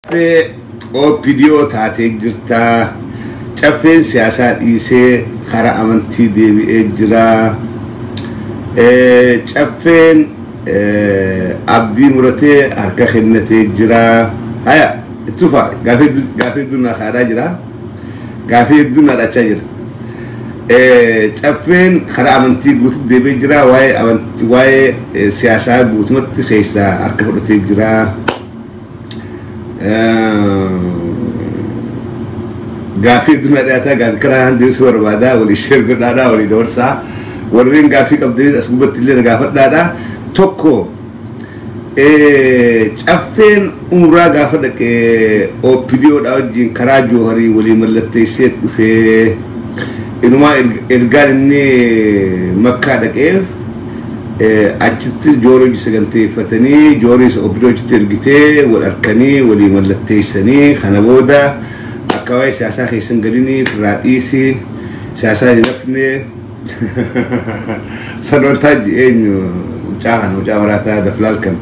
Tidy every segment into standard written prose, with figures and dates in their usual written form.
Caffee OPDO taatee jirta. Caffeen siyaasaa dhiisee karaa amantii deebi'ee jira. Caffeen abdii muratee harka kennatee jira. Haya, itti fufa. Gaafii hedduu naa kaadhaa jira. Gaafii hedduu naa dhachaa jira. Caffeen karaa amantii guututti deebi'ee jira. Waa'ee amantii, waa'ee siyaasaa guutumatti keessaa harka fudhatee jira. Gaafii hedduu naa dhiyaataa, gaafii kanaa deebisuu barbaadaa, walii share godhaadhaa, walii dabarsaa. Warreen gaafii qabdanis as gubbatti illee na gaafadhaadha. Tokko, caffeen umraa gaafa dhaqee OPDO dha wajjin karaa Jooharii walii mallatteessee dhufee, inumaa ergaan inni Makkaa dhaqeef achitti Jooharii hojii saganteeffatanii, Jooharii isa OPDO achitti ergitee wal harkanii walii mallatteessanii, kana booda akka waa'ee siyaasaa keessan galinii firraa dhiisii siyaasaa hin hafne sanoontaa eenyu mucaa kana, mucaa maraataa daflaal kan.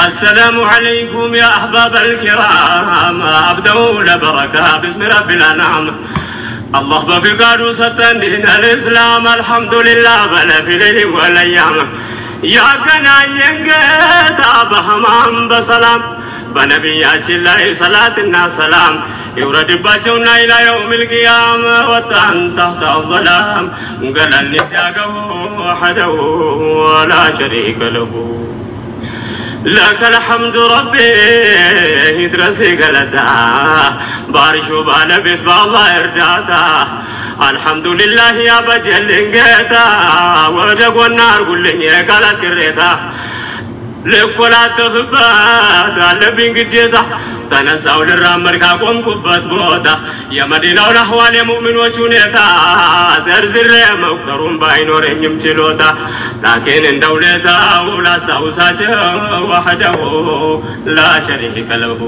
السلام عليكم يا أحباب الكرام، أبدأ لبركة باسم رب الأنعام. الله بفقاد ستن دين الإسلام، الحمد لله بل في الليل والأيام. يا كنا ينقطع بهمام بسلام بنبيات الله صلاة سلام يورد باجونا إلى يوم القيامة وطن تحت الظلام. قال النساء وحده ولا شريك له، لك الحمد ربي يدرسي قلتا بارشو بالبيت بالله ارجعتا. الحمد لله يا بجل انقيتا ودق والنار قل لي قالت كريتا لكل تثبات على قديتا تنسوا للرامر كاقوم كبت بوتا يا مدينة والأحوال يا مؤمن وشونيتا زرزر مقدرون باينور يمشلوتا لكن إن دولتا ولا سوسات وحده لا شريك له.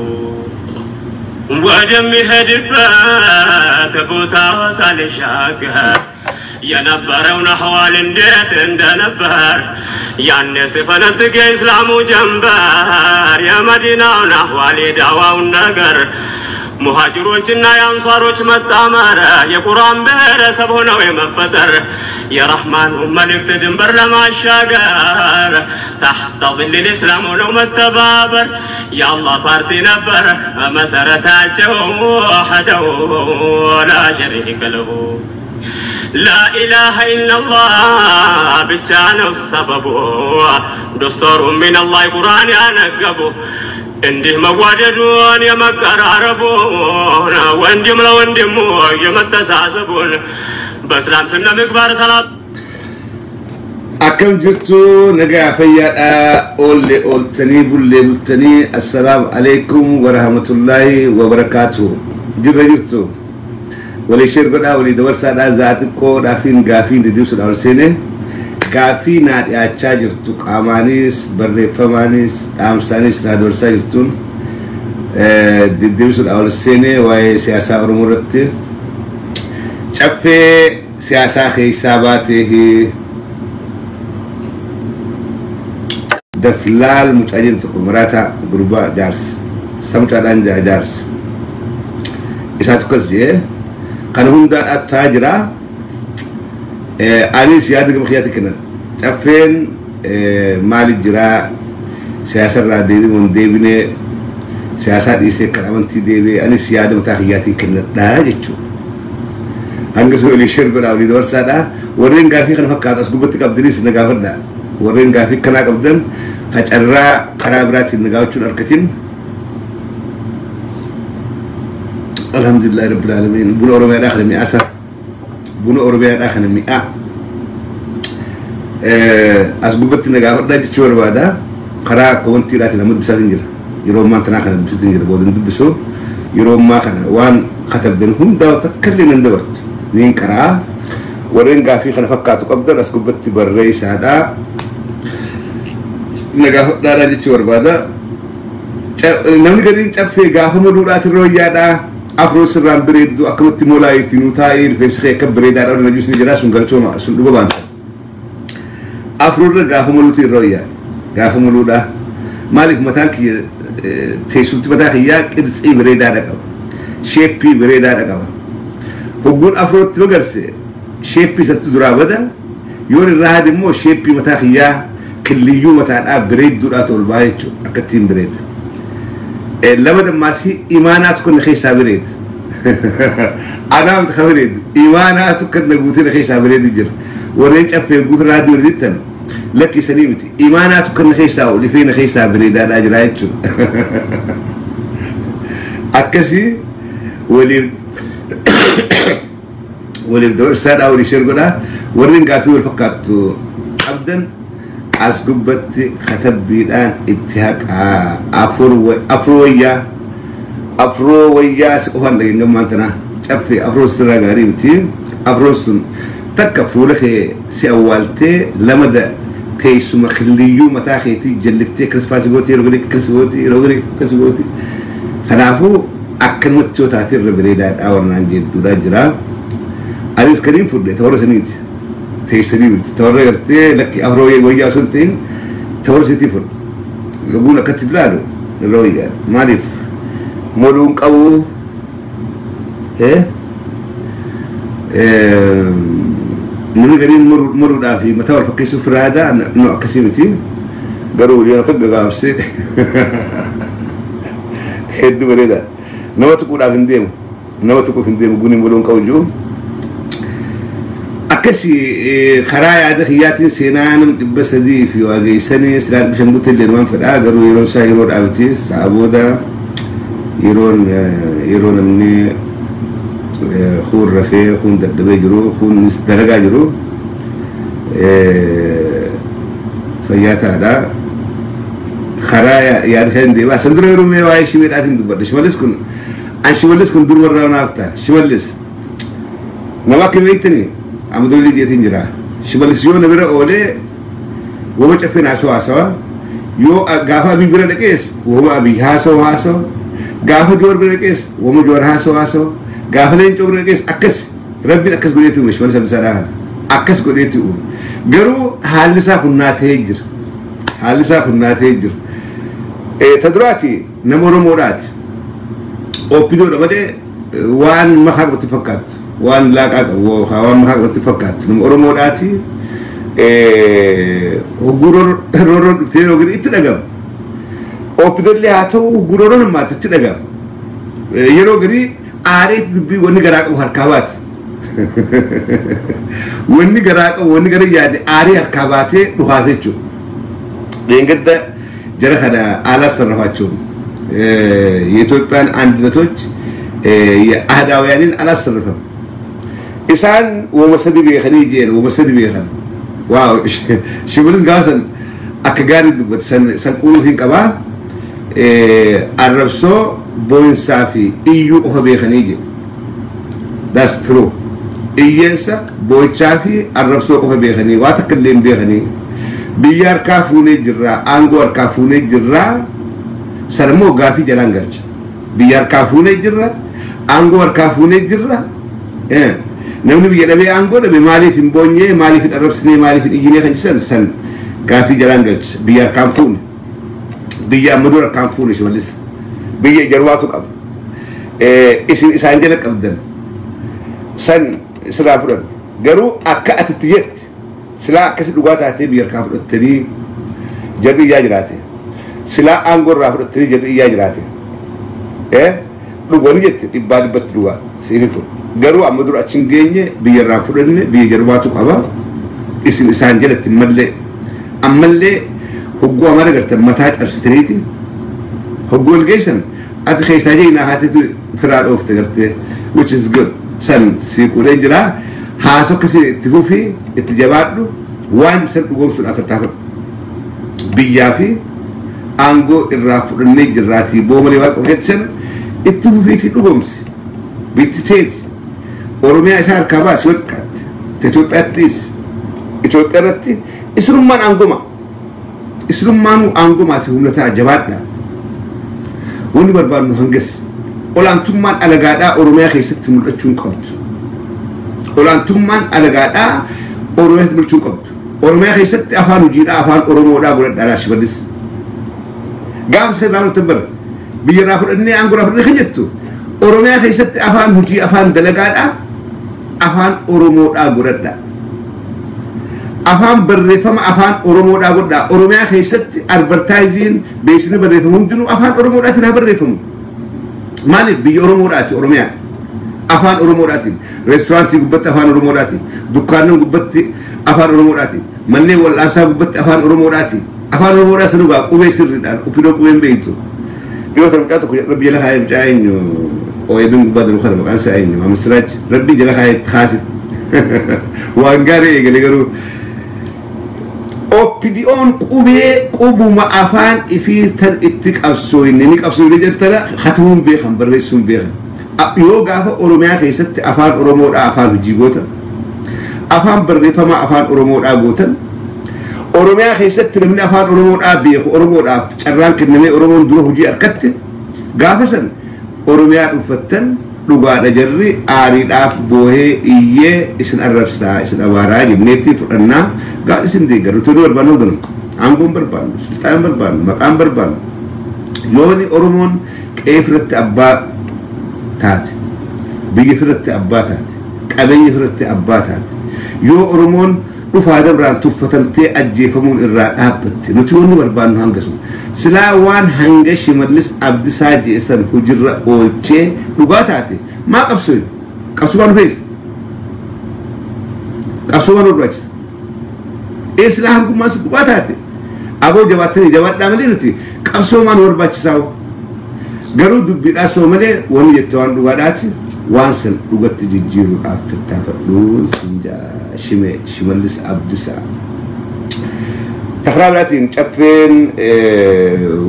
ወደሚሄድበት ቦታ ሳልሻገር የነበረውን አህዋል እንዴት እንደነበር ያኔ ሲፈነጥቅ የእስላሙ ጀንበር፣ የመዲናውን አህዋል የዳዋውን ነገር፣ ሙሃጅሮችና የአንሷሮች መጣመር፣ የቁርአን ብሔረሰብ ሆነው የመፈጠር፣ የረህማኑ መልእክት ድንበር ለማሻገር ታሕተ ظል ልእስላም ሆነው መተባበር፣ የአላህ ፓርቲ ነበር መሰረታቸው ወሕደሁ ላ ሸሪከ ለሁ። ላኢላሃ ኢለላህ ብቻ ነው ሰበቡ፣ ዶስቶሩ ሚነላህ ቁርአን ያነገቡ፣ እንዲህ መዋደዱን የመቀራረቡን ወንድም ለወንድሙ የመተሳሰቡን በእስላም ስነ ምግባር ሰላት Akkam jirtu? Nagaa fayyaadhaa? Oolle ooltanii, bullee bultanii? Assalaamu alaikum warahmatullaahi wabarakaatuhu. Jirra jirtu? Walii share godhaa, walii dabarsaadhaa. Zaa xiqqoodhaafiin gaafiin deddeebisuudhaan ol seene. Gaafii naa dhiyaachaa jirtu qaamaanis barreeffamaanis dhaamsaanis naa dabarsaa jirtuun deddeebisuudhaan ol seene. Waa'ee siyaasaa Oromoo irratti caffee siyaasaa keessaa baatee daflaal mucaa jedhu tokko, maraataa gurbaa jaarsa isa mucaadhaan jaarsa isaa tokkos jee kana hundaa dhaabtaa jira. Anis yaada gama kiyyaatti kennan, caffeen maali jira, siyaasa irraa deebi'ee moo hin deebinee, siyaasaa dhiisee kan amantii deebi'ee, anis yaada mataa kiyyaatiin kennadhaa jechuudha. Hanga sun walii share godhaa, walii dabarsaadhaa. Warreen gaafii kana fakkaatu as gubbatti qabdanis na gaafadhaa. Warreen gaafii kanaa qabdan ka carraa karaa biraatiin na gaafachuun argatin. Alhamdulillahi rabbil alamin. Buna Oromiyaadhaa kana mi'aasa. Buna Oromiyaadhaa kana mi'aa. As gubbatti na gaafadhaa jechuu barbaada. Karaa commentiidhaatiin amma dubbisaatiin jira. Yeroo ammaa tanaa kana dubbisuutiin jira. Booda hin dubbisu. Yeroo ammaa kana waan katabdan hundaa takka illee nan dabartu. Niin qaraa. Warreen gaafii kana fakkaatu qabdan as gubbatti barreessaadhaa. Na gaafadhaadhaa jechuu barbaada. Namni gadiin caffee gaafa maluudhaati irra wayyaadhaa. Afroo sirraan bareeddu, akkamatti molaayitti nuu taa'ee, rifeensi kee akka bareedaadha oduu najuus ni jira. Sun galchooma, sun dhuga baanta. Afroo irra gaafa maluuti irra wayyaa. Gaafa muluudha. Maaliif mataan kiyya teessumti mataa kiyyaa qirtsii bareedaadha qaba. Shape bareedaadha qaba. Hogguun afrootti magarse shape isatti duraa bada. Yoon irraa haade immoo shape mataa kiyyaa killiyyuu mataadhaa bareedduudhaatu ol ba'a jechuudha. Akka ittiin bareeda. Lama dammaasii imaanaatu kan keessaa bareeda. Anaa miti kan bareedu. Imaanaatu kan na guutee na keessaa bareedu jira. Warreen caffee guutuu raadiyoo jettan lakkisanii miti. Imaanaatu kan na keessaa ol ifee na keessaa bareedaadhaa jira jechuudha. Akkasii waliif dabarsaadhaa, walii share godhaa. Warreen gaaffii wal fakkaattu qabdan as gubbatti katabbiidhaan itti haqaa. Afroo wayyaa, afroo wayyaa si qofaan dhageen gammaan tanaa caffee afroo sirraa gaarii miti. Afroon sun takka fuula kee si awwaaltee, lamada teessuma killiyyuu mataa keetii jalliftee kirispaasii gootii, yeroo garii akkas gootii, yeroo garii akkas gootii. Kanaafuu akkanumatti yoo taate irra bareedaadhaa warraan jettuudha jira. Anis kaniin fudhe toora saniiti. Teessanii miti. Toora gartee lakki afroo wayyaa osoo hin ta'in toora saniitiin fudhe. Lubuun akkatti ilaalu irra wayyaa. Maaliif moluun qabu? Namni gariin moluudhaa fi mataa wal fakkeessuuf raada nu akkasii miti. Garuu yoo akka gagaabsee hedduu bareeda. Nama tuquudhaaf hin deemu. Nama tuquuf hin deemu guniin moluun qabu jiru. Akkasi karaa yaada kiyyaatiin seenaa nam 300 fi waa geessanii silaa 500 guutuu illee namaan fedhaa, garuu yeroon isaa yeroo dhaabati. Sa'a booda yeroon yeroo namni kuun rafee, kuun dadhabee jiru, kuunis dalagaa jiru, fayyaa ta'aadha. Karaa yaada kan deemaa san dura yeroo mee waa'ee shimeedhaatiin dubbadha. Shimallis kun an Shimallis kun dur warra naaf ta'a. Shimallis nama akka beektanii amma durii jeetiin jira. Shimallis yoo na bira oolee wama caffeen haasawaa haasawa. Yoo gaafa Abii bira dhaqees wama Abii haasawa haasawa. Gaafa Joor bira dhaqees wama Joor haasawa haasawa. Gaafa Leencoo bira dhaqees akkas. Rabbiin akkas godheetti uume Shimallis Abdiisaadhaa kana. Akkas godheetti uume. Garuu haalli isaa kunnaa ta'ee jira. Haalli isaa kunnaa ta'ee jira. Ta duraati nama Oromoodhaati. Oppidoodha malee waan makaa qabatti fakkaattu. Waan laaqaa qabu waan makaa qabatti fakkaattu. Nama Oromoodhaati. Hogguu roorroon dhuftee yeroo gadi itti dhagama. Oppidollee haa ta'u, hogguu roorroon hammaatu itti dhagama. Yeroo gadi aareetti dubbii wanni garaa qabu harkaa baati. Wanni garaa qabu, wanni gara yaade aaree harkaa baatee dhukaasa jechuudha. Dheengadda jara kana አላሰረፋቸውም። የኢትዮጵያን አንድነቶች የአህዳውያንን አላሰረፈም። Isaan wama sadi beekanii jeen, wama sadi beekan. Waaw, Shimallis gaafa san akka gaarii dubbate san quunuuf hin qabaa. Arrabsoo, boo'insaa fi iyyuu qofa beekanii jedhe. That's true. Iyyeensa, boo'ichaa fi arrabsoo qofa beekanii, waa takka illee hin beekanii. Biyya harkaa fuunee jirraa, aangoo harkaa fuunee jirraa, sanammoo gaafii jalaan galcha. Biyya harkaa fuunee jirra, aangoo harkaa fuunee jirra. Namni biyya dhabee aangoo dhabe maaliif hin boonyee, maaliif hin arrabsinee, maaliif hin iyyinee kan jedhan san gaafii jalaan galcha. Biyya harkaan fuune. Biyya amma dura harkaan fuune Shimallis. Biyya jarwaatu qaba. Isin isaan jala qabdan. San silaa fudhan. Garuu akka ati itti jette silaa akkasi dhugaa taatee biyya harkaa fudhattanii jarri iyyaa jiraate. Silaa aangoo irraa fudhattanii jarri iyyaa jiraate. Dhuganii jette dhibbaa dhibbatti dhugaa siif hin fudhu. Garuu amma dura achi hin geenye, biyya irraa fudhanne, biyya jarwaatu qaba. Isin isaan jalatti mallee ammallee hogguu amara gartan mataa cabsitaniiti hogguu wal geessan ati keessaa jeenaa haatetu firaa dhoofte gartee, which is good. San si qudhee jira. Haasoo akkasii itti fufii, itti jabaadhu, waan san dhugoomsuudhaaf tattaafadhu. Biyyaa fi aangoo irraa fudhannee jirraatii boomalee waan qabu san itti fufiitii dhugoomsi. Bitti teeti. Oromiyaa isaa harkaa baasi yoo xiqqaatte. Itoophiyaatti dhiisi. Itoophiyaa irratti isinummaan aangoma. Isinummaanuu aangomaati humna ta'a, jabaadha. Wanni barbaadnu hangas. Olaantummaan alagaadhaa Oromiyaa keessatti mul'achuu hin qabdu. Olaantummaan alagaadhaa Oromiyaatti mul'achuu hin qabdu. Oromiyaa keessatti afaan hojiidhaa afaan Oromoodhaa godhadhaa Shimallis. Gaafa isa irraa fudhatan bara biyya irraa fudhannee aangoo irraa fudhannee kan jettu Oromiyaa keessatti afaan hojii afaan dalagaadhaa afaan Oromoodhaa godhadhaa. Afaan barreeffama afaan Oromoodhaa godhadhaa. Oromiyaa keessatti advertaayiziin beeksisni barreeffamu hundinuu afaan Oromoodhaatiin haa barreeffamu. Maaliif biyya Oromoodhaati Oromiyaa? Afaan Oromoodhaatiin, reesturaantii gubbatti afaan Oromoodhaatiin, dukkaannan gubbatti afaan Oromoodhaatiin, manneen wal'aansaa gubbatti afaan Oromoodhaatiin. Afaan Oromoodhaa sanugaa qubee sirriidhaan uffidoo qubeen beektu. Dhiyoo tan mucaa tokko rabbi jala kaayee mucaa eenyu OMN gubbaa jiru kana maqaan isaa eenyu Maamud Siraaj rabbi jala kaayee itti kaase. Waan gaarii eegale garuu OPDO'n qubee qubuma afaan ifii tan itti qabsooyne ni qabsooyne jettana katabuun beekan barreessuun beekan. Yoo gaafa Oromiyaa keessatti afaan Oromoodhaa afaan hojii gootan afaan barreeffamaa afaan Oromoodhaa gootan Oromiyaa keessatti namni afaan Oromoodhaa beeku Oromoodhaaf carraan kennamee Oromoon dura hojii harkatte gaafa san Oromiyaa dhuunfattan dhugaadha jarri aariidhaaf boohee iyyee isin arrabsaa isin abaaraa jenneetti fudhannaa gaafa isin deeggarru toluu barbaannu ganama aangoon barbaannu sulxaan barbaannu maqaan barbaannu yooni Oromoon qe'ee irratti abbaa taate biyya irratti abbaa taate qabeenya irratti abbaa taate yoo Oromoon dhufaa dabraan tuffatamtee ajjeefamuun irraa dhaabbatte nuti wanni barbaannu hanga sun silaa waan hanga Shimallis Abdisaa jeesan hojirra oolchee dhugaa taate maa qabsoo qabsoo waan fees qabsoo waan barbaachisa ee silaa hangummaa sun dhugaa taate aboo jabaattanii jabaadhaa malee nuti qabsoo waan barbaachisaa garuu dubbiidhaa soo malee wanni jette waan dhugaadhaati waan san dhugatti jijjiiruudhaaf tattaafadhuun sin jaa Shimallis Abdisaa. Takraa biraatiin caffeen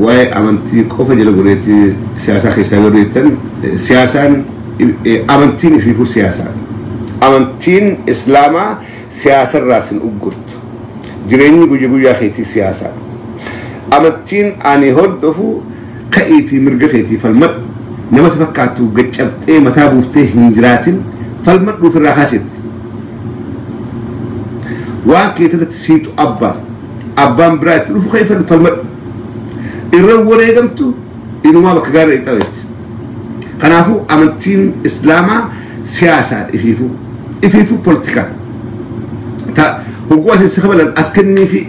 waa'ee amantii qofa jala godheetti siyaasaa keessaa garuu jettan siyaasaan amantiin ifiifuu siyaasaa. Amantiin Islaamaa siyaasarraa sin uggurtu. Jireenyi guyya guyyaa keetii siyaasaa. Amantiin ani hordofu ka'iitii mirga keetii falmadhu. Nama si fakkaatu gaccabxee mataa buuftee hin jiraatin falmadhu ofirraa kaasetti. Waan keetirratti siitu abbaa abbaan biraa itti dhufu ka'ee falmadhu. Irra wareegamtu inumaa bakka gaarii qabetti. Kanaafuu amantiin Islaamaa siyaasaa ifiifuu ifiifuu poolitikaa. Ta hogguu asin si kabalan as kenniifi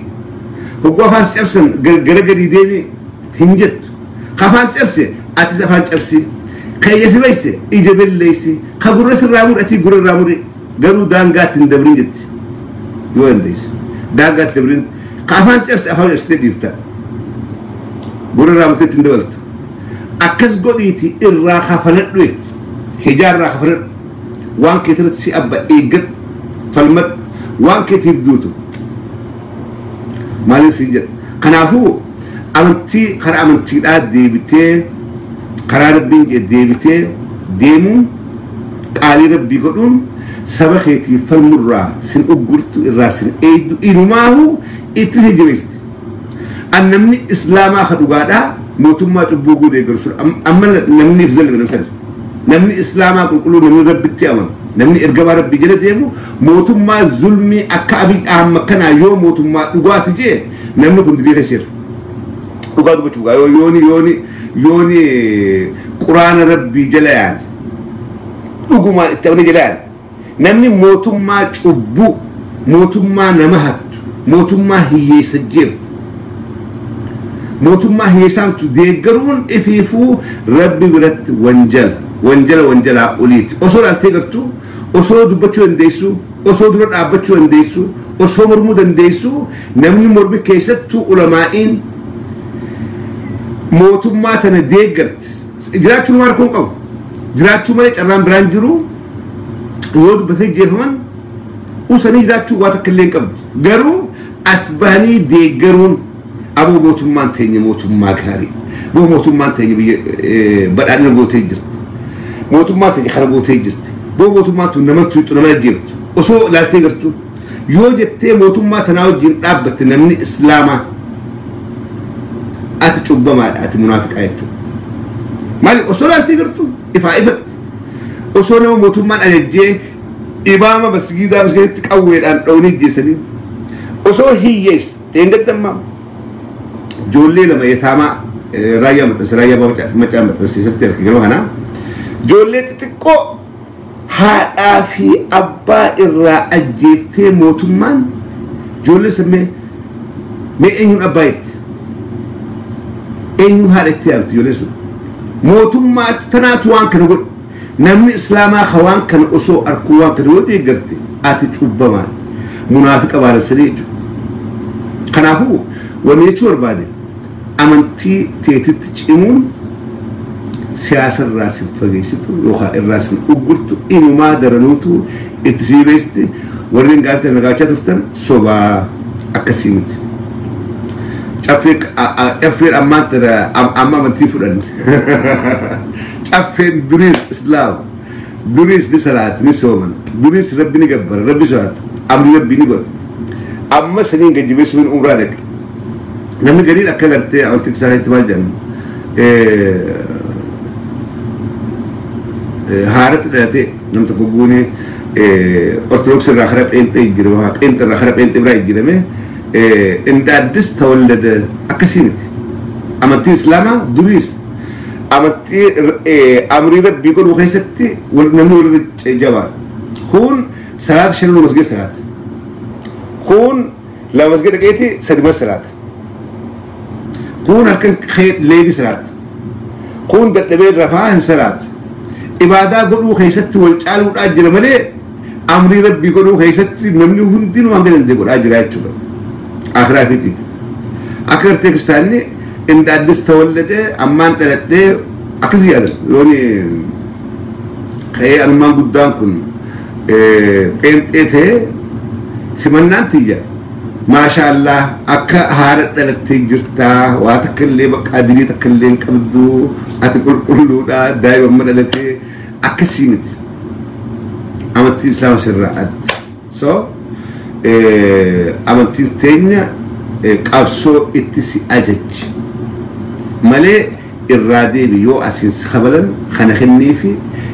hogguu afaan si cabsan gara gadi deemi hin jettu. Afaan si cabse atis afaan cabsi. Ka ija si bayse ija belleessi. Ka gurra sirraa muri ati gurra irraa muri garuu daangaatti hin dabrin jetti. Yoo dandeesse daangaatti dabrin ka afaan si cabse afaan cabsitee dhiifta. Gurra irraa murtee ittiin dabaltu. Akkas godhiiti irraa kafaladhu jetti. Hijaa irraa kafaladhu. Waan keetirratti si abba eeggadhu falmadhu waan keetiif duutu. Maaliin siin jedha. Kanaafuu amantii karaa amantiidhaa deebitee karaa rabbiin jedhe deebitee deemuun qaalii rabbii godhuun saba keetiif falmurraa sin uggurtu irraa sin eegdu inumaahu itti si jabeessiti. An namni Islaamaa ka dhugaadhaa mootummaa cubbuu guutee deeggaru sun amma namni if zalme namni namni Islaamaa qulqulluu namni rabbitti amanu namni ergamaa rabbii jala deemu mootummaa zulmii akka Abiy Ahmad kanaa yoo mootummaa dhugaati jee namni kun didee keessa jira. Dhugaa dubbachuu gaa yooni yooni yooni quraana rabbii jala yaane dhugumaan itti amane jala yaane namni mootummaa cubbuu mootummaa nama hattu mootummaa hiyyeessa jeeftu mootummaa hiyyeessaamtu deeggaruun ifiifuu rabbi biratti wanjala wanjala wanjalaa oliiti osoo laaltee gartuu osoo dubbachuu dandeessu osoo dura dhaabbachuu dandeessu osoo mormuu dandeessu namni mormi keessattuu ulamaa'iin mootummaa tana deeggarti jiraachuu nama harkuun qabu jiraachuu malee carraan biraan jiru yoo dubbatee jeefaman usanii jiraachuu waa takka illee hin qabdu garuu as bahanii deeggaruun aboo mootummaan teenya mootummaa gaarii aboo mootummaan teenya biyya badhaadhina gootee jirti mootummaan teenya kana gootee jirti aboo mootummaan tun nama tuyxu nama ajjeeftu osoo ilaaltee gartuu yoo jettee mootummaa tanaa wajjin dhaabbatte namni Islaamaa ati cubbamaadha ati munaafiqaa jechuudha. Maali osoo ilaaltee gartuu ifaa ifatti osoo nama mootummaan ajajjee imaama masgiidaa masgiidatti qawweedhaan dhawanii ajjeesanii Osoo hiyyees dheengadda ijoollee lama yetaamaa raayyaa maxxansa raayyaa macaa maxxansiisatti arge yeroo kana ijoollee xixiqqoo haadhaa fi abbaa irraa ajjeeftee mootummaan ijoollee sammee mee eenyuun abbaa itti eenyuun haadha itti yaamti ijoollee sun mootummaa tanaatu waan kana godhu namni islaamaa ka waan kana osoo arkuu waan kana yoo deeggarte ati cubbamaan munaafiqa baalassanii jechuudha. Kanaafuu wanni jechuu barbaade amantii teetitti cimuun siyaasa irraa sin fageessitu yookaan irraa sin uggurtu inumaa daranuutu itti siibeesti warreen gaafii tana gaafachaa turtan sobaa akkasii miti. Caffeen ammaan tana amma amantii fudhanne. Caffeen duriis islaam duriis ni salaati ni sooman duriis rabbi ni gabbara rabbi sodaata amri rabbi ni godha. Amma saniin gajjabeessuun umraa dhaqe. Namni gariin akka gartee amantii isaaniitti maal jedhan haaratti dhalatee nam tokko guunee ortodoksii irraa kara pheenxee jijjiirame pheenxee irraa kara pheenxee biraa jijjiirame እንደ አዲስ ተወለደ akkasii miti. Amantiin islaamaa duriis amantii amrii rabbii godhuu keessatti namni walirra jabaadha. Kun salaata shan masgida salaata. Kun lama masgida dhaqeeti sadi mas salaata. Kun harkan leedii salaata. Kun dadhabee rafaa hin salaatu. Ibaadaa godhuu keessatti wal caaluudhaa jira malee amrii rabbii godhuu keessatti namni hundinuu hanga danda'e godhaa jira jechuudha. Akiraa fiitiif. Akka gartee kiristaanni እንደ አዲስ ተወለደ ammaan dhaladhee akkasii yaadan yooni ka'ee anummaan guddaan kun pheenxee ta'ee simannaan tiyya maashaallah akka haadha dhalattee jirtaa waa takka illee bakka adilii takka illee hin qabdu ati qulqulluudha daa'ima dhalatee akkasii miti amantiin islaama sirraa adda so amantiin teenya qabsoo itti si ajajji malee irraa deebi yoo asiin si kabalan kana kenniifi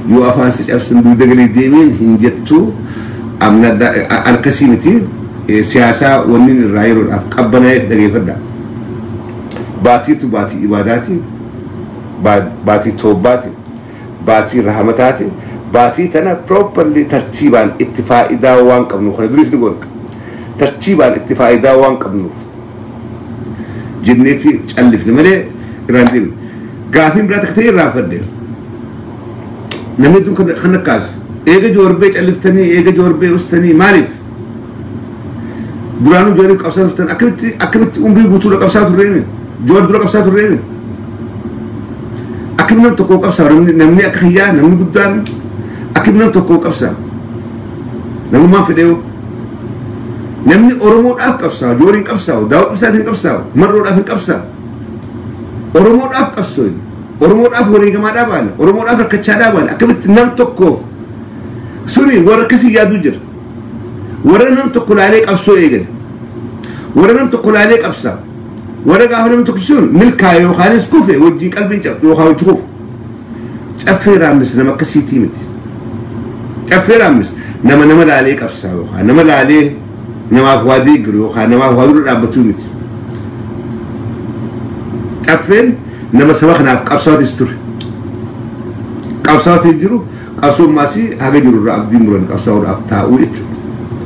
yoo afaan si cabsan dugda galii deemiin hin jettu akkasii miti siyaasaa wannin irraa yeroodhaaf qabbanaa'eef dhageeffadha. Baatiitu baatii ibaadaati, baatii toobbaati, baatii rahamataati, baatii tana properly tartiibaan itti faayidaa waan qabnuuf kana duris ni goona. Tartiibaan itti faayidaa waan qabnuuf jenneeti callifne malee irraan deemne. Gaafiin biraa takka ta'e irraanfadhe. Namni hedduun kan akkaasu eega joorbee calliftanii eega joorbee ustanii maaliif? Duraanuu jooriif qabsaa turtan akkamitti umrii guutuudha qabsaa turreemi? Joor dura qabsaa turreemi? Akkami nam tokkoo qabsaa namni akka kiyyaa namni guddaan akkami nam tokkoo qabsaa? Namummaan fedheewu. Namni Oromoodhaaf qabsaa, jooriin qabsaa'u, Daawud Ibsaatiin qabsaa'u, Marroodhaaf hin qabsaa'u. Oromoodhaaf qabsoo inni. Oromoodhaaf wareegamaadhaa baane, Oromoodhaaf rakkachaadhaa baane, akkamitti nam tokkoof suni warra akkasii yaaduu jira. Warra nam tokko laalee qabsoo eegale. Warra nam tokko laalee qabsaa. Warra gaafa nam tokko sun milkaa'e yookaanis kufe wajjin qalbiin cabdu yookaan wajji kufu. Caffee raammis nama akkasiitii miti. Caffee raammis nama nama laalee qabsaa yookaan nama laalee namaaf waa deeggaru yookaan namaaf waa dura dhaabbatuu miti. Caffeen nama saba kanaaf qabsaatis ture. Qabsaatis jiru qabsoon maasii haga jiru irraa abdii muran qabsaa'uudhaaf taa'uu jechuudha.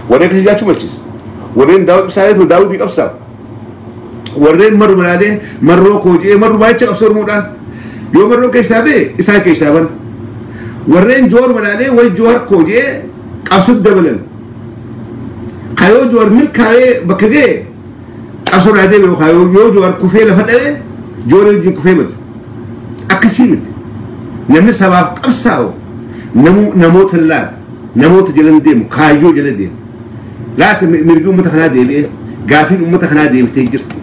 Warreen akkasii jiraachuu malchiisa. Warreen Daawud Ibsaalee Daawudii qabsaa'u. Warreen marru malaalee marroo koo je'ee marru baay'icha qabsoo Oromoodhaan. Yoo marroon keessaa ba'e isaan keessaa ban. Warreen joor malaalee way joor koo je'ee qabsootti dabalan. Kayoo joor milkaa'ee bakka ga'e qabsoo irraa deebi'u yookaan yoo joor kufee lafa dha'e jooree wajjin kufee badu. Akkasii miti. Namni sabaaf qabsaa'u namoota laala namoota jala deemu kaayyoo jala deemu. Laata mirgi uummata kanaa deebi'ee gaafiin uummata kanaa deebitee jirti.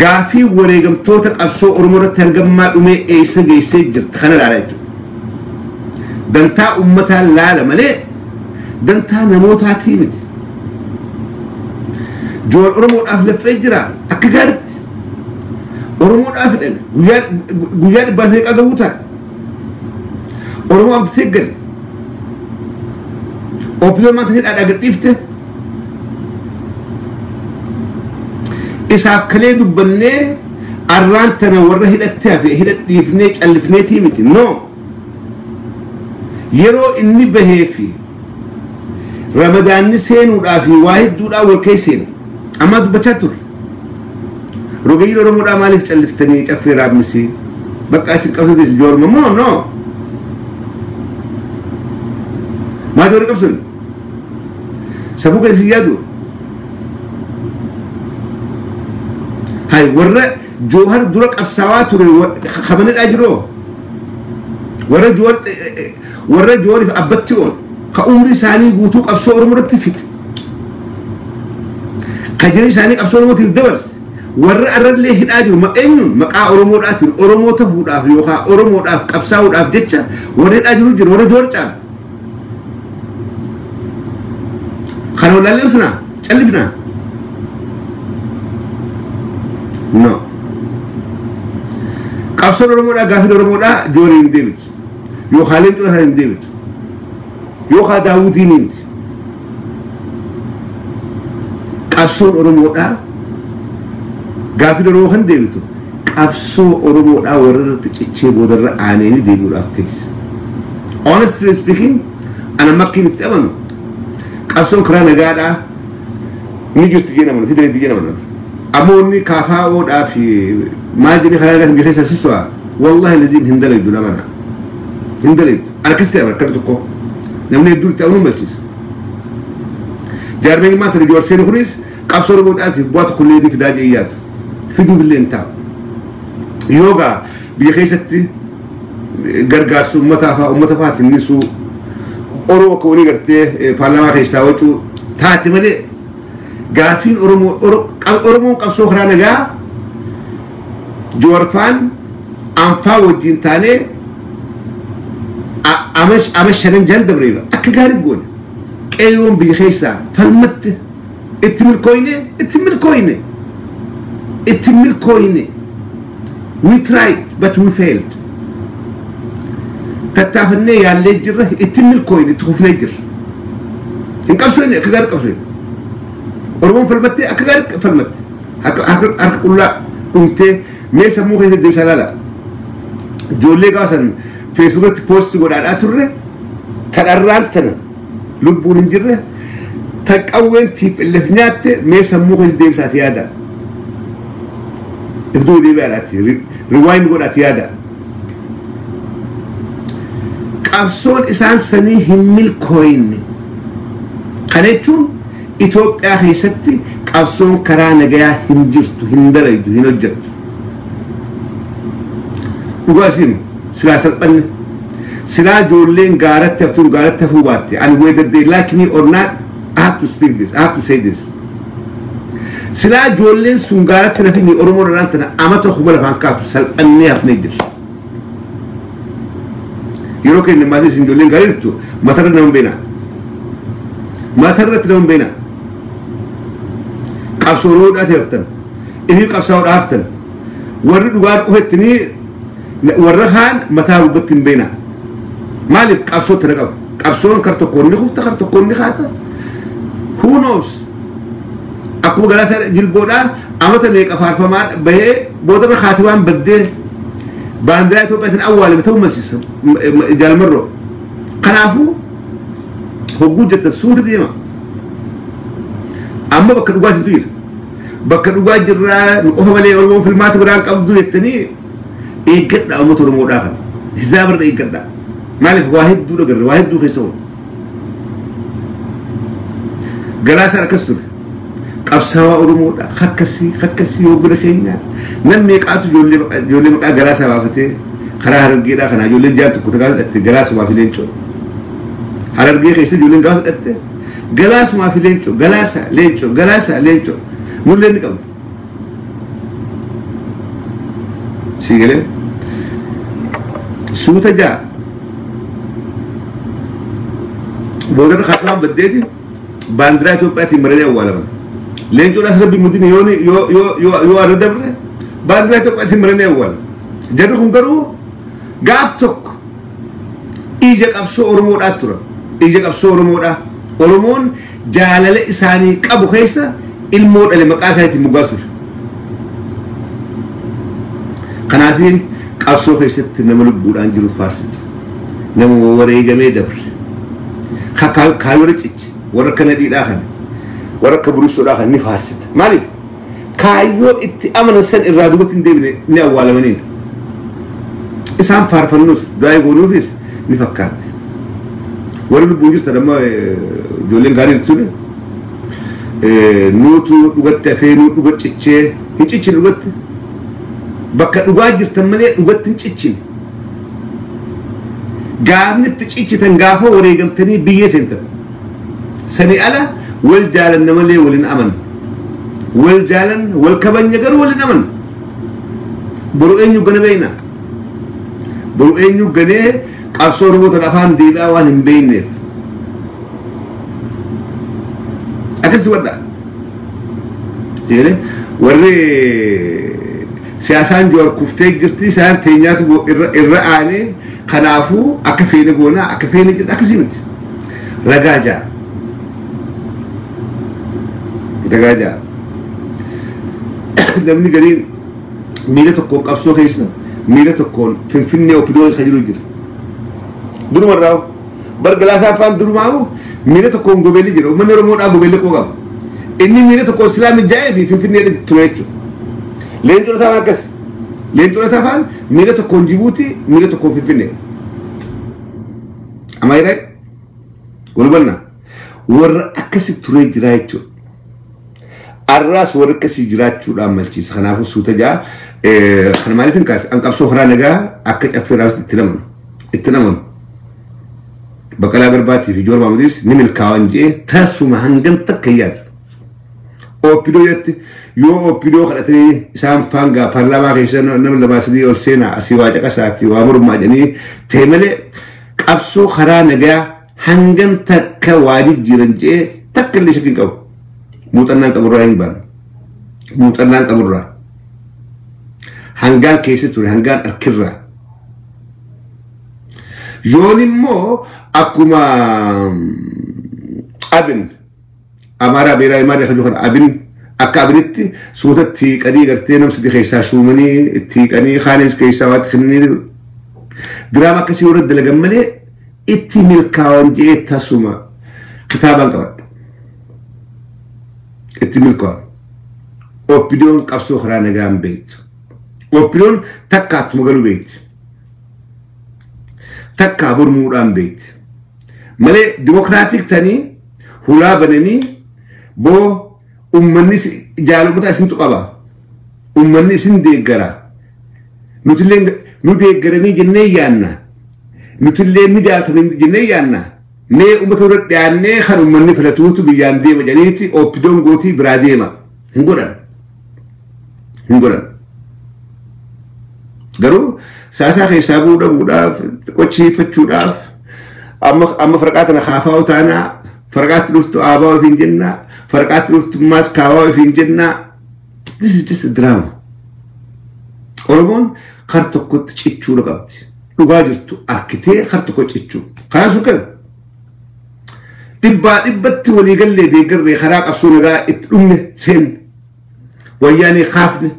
Gaafii wareegamtoota qabsoo Oromoo irratti hangammaa dhumee eessa geessee jirti kana laala jechuudha. Dantaa uummataa laala malee dantaa namootaatii miti. Joor Oromoodhaaf laffee jira akka gaariitti. Oromoodhaaf hidhame guyyaa dhibbaa fi meeqaa gahuu ta'a. Oromoo abdatee gale. Obbiyoo maanta hidhaadhaa gad dhiifte. Isaaf kalee dubbannee arraan tana warra hidhattee hafe hidhadhiifnee callifneetii miti. No. Yeroo inni bahee fi ramadaanni seenuudhaa fi waa hedduudhaa wal keessa seenu. Amma dubbachaa turre. Rogeeyyiin Oromoodhaa maaliif calliftanii caffee raabmisii? Bakka isin qabsootis joorma moo no? Maa joorri qabsoon? Sammuu keessa yaadu? Hay warra Joohar dura qabsaawaa ture kabanidhaa jiroo? Warra Joohariif abbatti oolu ka umri isaanii guutuu qabsoo Oromoo irratti fixe. Ka jireenya isaanii qabsoo Oromootiif dabarse. Warra arrallee hidhaa jiru eenyuun maqaa Oromoodhaatiin Oromoo ta'uudhaaf yookaan Oromoodhaaf qabsaa'uudhaaf jecha warra hidhaa jiru jira warra Joowar caalu. Kana wallaallee ibsinaa? Callifnaa? No. Qabsoon Oromoodhaa gaafiin Oromoodhaa Joowariin hin deebitu. Yookaan Leencoo Lataa hin deebitu. Yookaan Daawudiin miti. Qabsoon Oromoodhaa gaafiin Oromoo kan deebitu qabsoo Oromoodhaa warra irratti cichee boodarra aaneenii deebi'uudhaaf teessa. Honestly speaking, ana makkiin itti amanu qabsoon karaa nagaadhaa ni jirti jee namanu fidanii jee namanu. Amma wanni kaafaa'oodhaa fi maal jedhee karaa nagaatiin biyya keessa sisso'a wallahi laziim hin dalaydu namana. Hin dalaydu. Ana akkas ta'e akkana tokko namni hedduun itti amanuun balchiisa. Jaarmeen maata Joowar seeni kunis qabsoo Oromoodhaatiif bu'aa tokko illee ni fidaa jee yaadu. Fiduuf illee hin taa'u. Yoogaa biyya keessatti gargaarsu uummataa fa'aa uummata fa'aa tinnisuu Oromoo akka walii gartee paarlaamaa keessaa wacuu taate malee gaafiin Oromoo Oromoon qabsoo karaa nagaa Joowar faan anfaa wajjin taanee ama shanan jahan dabreera akka gaarii goone qeeyoon biyya keessaa falmatti itti milkooyne itti milkooyne itti milkooyne. We tried but we failed. Tattaafannee yaallee jirra, itti milkooyne, itti kufnee jirra. Hin qabsoofne, akka gaarii qabsoofne. Oromoon falmattee akka gaarii falmatte, harka qullaa dhumtee. Mee sammuu keessatti deebisaa ilaala. Ijoollee gaafa san Feesbuukatti post godhaadhaa turre tadharraan tana lubbuun hin jirre ta qawween TPLF nyaatte. Mee sammuu keessa deebisaati yaada. If duuba deebi'aadhaati rewind godhaati yaada. Qabsoon isaan sanii hin milkooyne. Kana jechuun Itoophiyaa keessatti qabsoon karaa nagayaa hin jirtu, hin dalaydu, hin hojjettu. Dhugaa isin silaa salphanne silaa ijoolleen gaaratti haftuun gaaratti hafuu baatte, and whether they like me or not, I have to speak this, I have to say this. Silaa ijoolleen sun gaaratti nafini Oromoo dhaan tana amata 2000 kaatu salphannee hafnee jirra. Yeroo keenya maasii isin ijoolleen gaarii jirtu matarra nama hin beena. Matarratti nama hin beena. Qabsoo Oromoodhaati haftan. Inni qabsaa'uudhaa haftan. Warri dhugaa dhufettanii warra kaan mataa gubbatti hin beena. Maaliif qabsoo tana qabu? Qabsoon kar tokkoon ni kufta, kar tokkoon ni kaata. Who knows? Akkuma Galaasaa Jilboodhaa amata meeqa faarfamaa bahee boodarra kaati waan baddee baandiraa Itoophiyaatiin awwaalame ta'uu malchisa jaalmarroo. Kanaafuu hogguu jettan suuta deema. Amma bakka dhugaa isintu jira. Bakka dhugaa jirraa nu qofa malee Oromoon filmaata biraan qabdu jettanii eeggadhaa uummata Oromoodhaa kana. Hizaabarra eeggadhaa. Maaliif waa hedduu dhagarre, waa hedduu keessa oolu. Galaasaan akkas ture. Qabsaawaa Oromoodha. Akkasii akkasii hoggana keenya. Namni meeqaatu ijoollee maqaa Galaasaa baafatee karaa Harargeedhaa kanaa ijoolleen jaan tokko gaafa hidhatte Galaasumaa fi Leencoo. Harargee keessa ijoolleen gaafa hidhatte Galaasumaa fi Leencoo, Galaasaa Leencoo, Galaasaa Leencoo. Nullee ni qabna. Sii galee suuta jaa boodarra kaatumaan baddeeti baandiraa Itoophiyaatiin maranii awwaalaman. Leencoodhaas rabbi mudini yoo yoo yoo yoo yoo arra dabre baandiraa Itoophiyaatiin maranii awwaalan. Jarri kun garuu gaaf tokko ija qabsoo Oromoodhaa turan. Ija qabsoo Oromoodhaa. Oromoon jaalala isaanii qabu keessa ilmoo dhale maqaa isaaniitiin moggaasu ture. Kanaaf qabsoo keessatti nama lubbuudhaan jiru faarsita. Nama wareegamee dabre. Kaayyoo cichi warra akka Nadiidhaa kana warra akka Burusoodhaa kana ni faarsita. Maaliif? Kaayyoo itti amanan san irraa duubatti hin deebine ni awwaalamaniin. Isaan faarfannus du'aa goonuufis ni fakkaatti. Warri lubbuun jirtan amma ijoolleen gaarii jirtuun nuutu dhugatti hafee nuu dhuga cichee hin cichine dhugatti. Bakka dhugaa jirtan malee dhugatti hin cichine. Gaafni itti ciccitan gaafa wareegamtanii biyyee seentan. Sani ala wal jaalanna malee waliin amannu. Wal jaalan wal kabanya garuu waliin amannu. Boru eenyu gana beekna? Boru eenyu ganee qabsoo Oromoo tan afaan deebi'aa waan hin beekneef. Akkas dubbadha. Seere warri siyaasaan Jowaar kuftee jirti isaan teenyaatu irra aanee kanaafuu akka feene goonaa akka feene jedha akkasii miti. Ragaa ja'a. Ragaa ja'a. Namni gariin miila tokkoon qabsoo keessa miila tokkoon Finfinnee OPDO kan jiru jira. Durumarraa bar Galaasaa afaan durumaa miila tokkoon gobeelli jira. Uummanni Oromoodhaa gobeelli koo qaba. Inni miila tokkoon silaa mijaa'ee fi Finfinnee ture jechuudha. Leencoo Lataa afaan akkas. Leencoo Lataa afaan miila tokkoon Jibuutii miila tokkoon Finfinnee. Am I right? Wal hubannaa? Warra akkasi turee jira jechuudha. Arraas warra akkasii jiraachuudhaan malchiisa. Kanaafuu suuta ja'a. Kana maaliif hin kaase? An qabsoo karaa nagaa akka caffee raabsi itti namanu. Itti namanu. Baqqalaa Garbaatii fi Jowaar Mahaammadiis ni milkaa'an jee tasuma hangam takka hin yaadu. OPDO jetti yoo OPDO kadhatanii isaan faangaa paarlaamaa keessa nama lamaa sadii ol seenaa asii waa caqasaati waa mormaa jedhanii ta'e malee qabsoo karaa nagaa hangam takka waa jijjiiran jee takka illee shakkiin qabu. Muuxannaan qaburraa hin baanu. Muuxannaan qaburraa. Hangaan keessa ture hangaan harkirraa. Yoon immoo akkuma Abin Amaaraa Beeraa Maadii kan jiru Abin akka Abinitti suuta itti hiiqanii gartee namsi keessaa shuumanii itti hiiqanii kaanis keessaa waatti kennanii diraama akkasii warra dalagan malee itti milkaa'an jee tasuma kitaabaan qabadha. Itti milkaa'an. OPDOn qabsoo karaa nagaan beektu. OPDOn takka attuma galuu beekti. Takka mormuudhaan beekti. Malee dimokiraatik tanii hulaa bananii boo ummanni jaalummataa isintu qaba. Ummanni isin deeggara. Nutillee nu deeggaranii jennee yaanna. Nutillee ni jaalatanii jennee yaanna. Mee uummata dura dhiyaannee kan ummanni filatuutu biyyaan deema jedhaniiti OPDOn gootii biraa deema. Hin godhan. Hin godhan. Garuu siyaasaa keessaa bu'uu dhabuudhaaf qochiifachuudhaaf amma farqaa tana kaafaa taanaa farqaatti dhuftu aabaa ofiin jennaa farqaatti dhuftu maas kaawaa ofiin jennaa. This is just a drama. Oromoon kar tokkotti cichuudha qabdi. Dhugaa jirtu arkitee kar tokko cichuu. Karaa sun kana. Dhibbaa dhibbatti waliigallee deeggarree karaa qabsoo nagaa itti dhumne seenne. Wayyaanee kaafne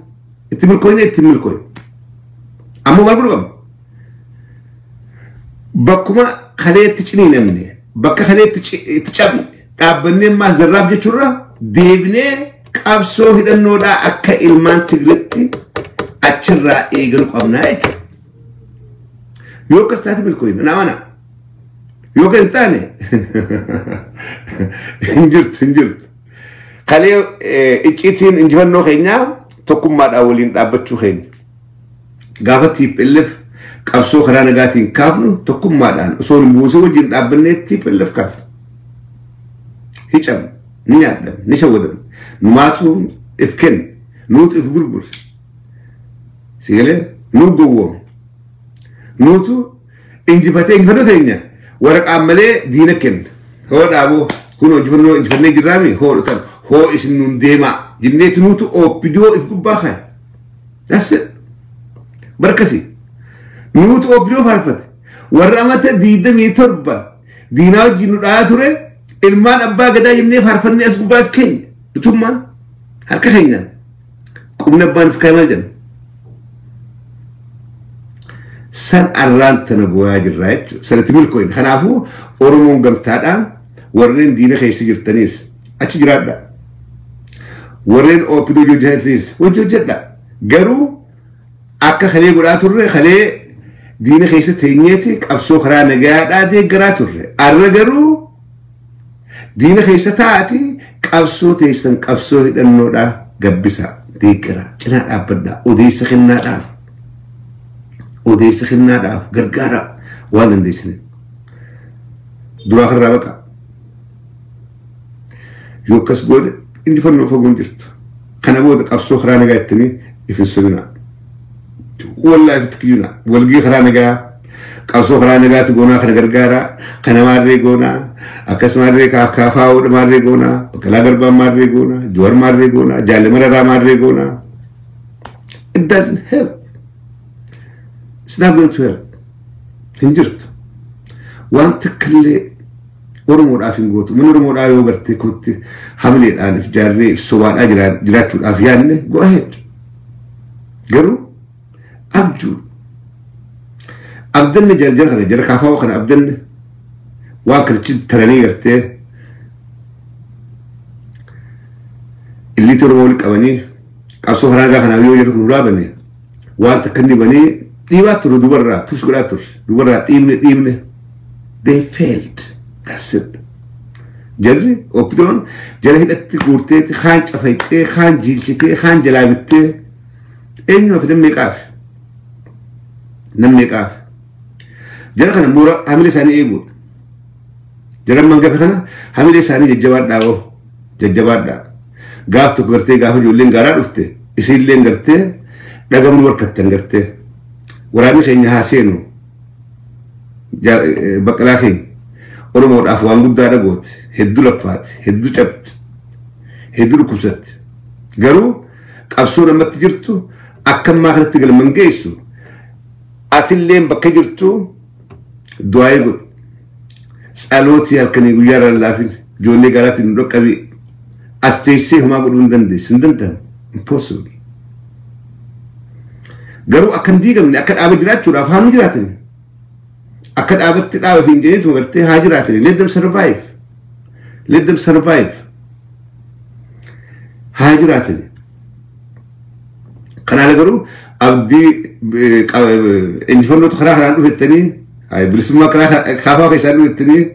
itti milkooyne itti milkooyne. Ammoo maal godhu qabna? Bakkuma kaleetti ciniinamne bakka kaleetti itti cabne dhaabbannee maas zarraaf jechuurra deebinee qabsoo hidhannoodhaa akka ilmaan Tigreetti achirraa eegalu qabnaa jechuudha. Yoo akkas taate milkooyne na amana. Yoo kan hin taane hin jirtu hin jirtu. Kalee icciitiin injifannoo keenyaa tokkummaadhaan waliin dhaabbachuu keenya. Gaafa TPLF qabsoo karaa nagaatiin kaafnu tokkummaadhaan osoo hin buusin wajjin dhaabbannee TPLF kaafnu. Hicamne, ni nyaadhamne, ni shawwadamne. Numaatu if kenne, nuutu if gurgure. Si galee nu gowwoome. Nuutu injifatee injifannoo teenya waraqaan malee diina kenna. Hoo dhaaboo kunoo injifannoo injifannee jirraami hoo dhutan hoo isin nuun deemaa jenneeti nuutu OPDO if gubbaa kaa'e. That's it. Barkasi. Nuutu OPDO faarfate. Warra amata 27 diinaa wajjin nu dhahaa ture ilmaan abbaa gadaa jennee faarfannee as gubbaa if keenya. Nutummaan harka keenyaan qubni abbaan if kaa'e maal jenna? San arraan tana bu'aa jirra jechuudha. Sanatti milkoo'in. Kanaafuu Oromoon gamtaadhaan warreen diina keessa jirtaniis achi jiraadha. Warreen OPDO hojjetaniis hojii hojjedha. Garuu akka kalee godhaa turre kalee diina keessa teenyeeti qabsoo karaa nagayaadhaa deeggaraa turre. Arra garuu diina keessa taa'ati qabsoo teessan qabsoo hidhannoodhaa gabbisaa deeggaraa cinaa dhaabbadhaa odeessa kennaadhaaf. Odeessa kennaadhaaf gargaaraa waan dandeessine. Duraa karraa baqa. Yoo akkas goone injifannoo fagoon jirtu. Kana booda qabsoo karaa nagaa jettanii if hin sobinaa. Wallaahi ifitti kiyyinaa. Walgii karaa nagaa qabsoo karaa nagaati goonaa kana gargaaraa kana maarree goonaa akkas maarree kaafaa'uudha maarree goonaa Baqqalaa Garbaa maarree goonaa Joowar maarree goonaa Jaalle Mararaa maarree goonaa. It doesn't help. It's not going to help. Hin jirtu. Waan takkallee Oromoodhaaf hin gootu. Mana Oromoodhaa yoo gartee kunutti hamileedhaan if jaarree if sobaadhaa jiraachuudhaaf yaadne, go ahead. Garuu abjuu. Abdanne jara kana jara kaafaa'oo kana abdanne waan kanachi taranii gartee illiitii Oromoo walitti qabanii qabsoo karaa nagaa kanaaf yoo jedhu kun raabane waan takka inni banii dhiibaa ture, dubarraa push godhaa ture, dubarraa dhiibne dhiibne, they failed. That's it. Jarri OPDOn jara hidhatti guurteeti kaan cafayxee kaan jiilchitee kaan jalaa bittee eenyu hafe? Namni meeqaafi, namni meeqaafi? Jara kana moora hamilee isaanii eeguudha. Jara mangafe kana hamilee isaanii jajjabaadhaa, oo jajjabaadhaa. Gaaf tokko gartee gaafa ijoolleen gaaraa dhufte isiilleen gartee dhagamnu warkattan gartee waraanni keenya haa seenu. Baqqalaa keenya Oromoodhaaf waan guddaa dhagoote, hedduu laffaate, hedduu cabte, hedduu dhukkubsatte. Garuu qabsoo namatti jirtu akka ammaa kanatti galman geessu. Atilleen bakka jirtu du'aayii godhu, tsalootii halkanii guyyaa irra laafin ijoollee garaatiin nu dhaqqabi. As teessee homaa godhuu hin dandeessu, hin danda'amu, impossible. Garuu akka hin diigamne akka dhaaba jiraachuudhaaf haa nu jiraatani. Akka dhaabatti dhaaba fi hin jedheetu gartee haa jiraatani. Let them survive, let them survive, haa jiraatani. Kanaaf garuu abdii injifannootu karaa kanaan dhufettanii bilisummaa karaa kaafaa keessaan dhufettanii,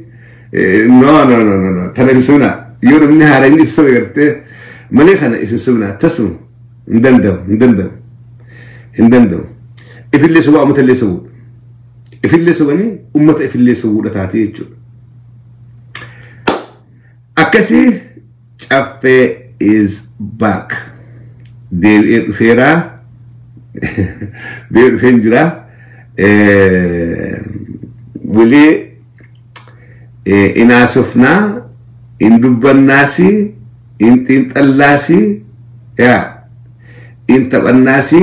no, no, no, no, no, tana ibsumna. Yoo namni haara inni ibsame gartee malee kana ibsumna tasuma hin danda'amu, hin danda'amu, hin danda'amu. Ifillee sobaa uummata illee sobuudha. Ifillee sobanii uummata ifillee sobuudha taatee jechuudha. Akkasii Caffee is back. Deebi'ee dhufeeraa, deebi'ee dhufeen jira. Walii inaasofnaa, in dubbannaasi, in xiinxallaasi, yaa in taphannaasi,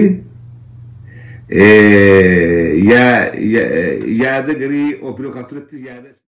yaada garii OPDO kaafturatti yaada.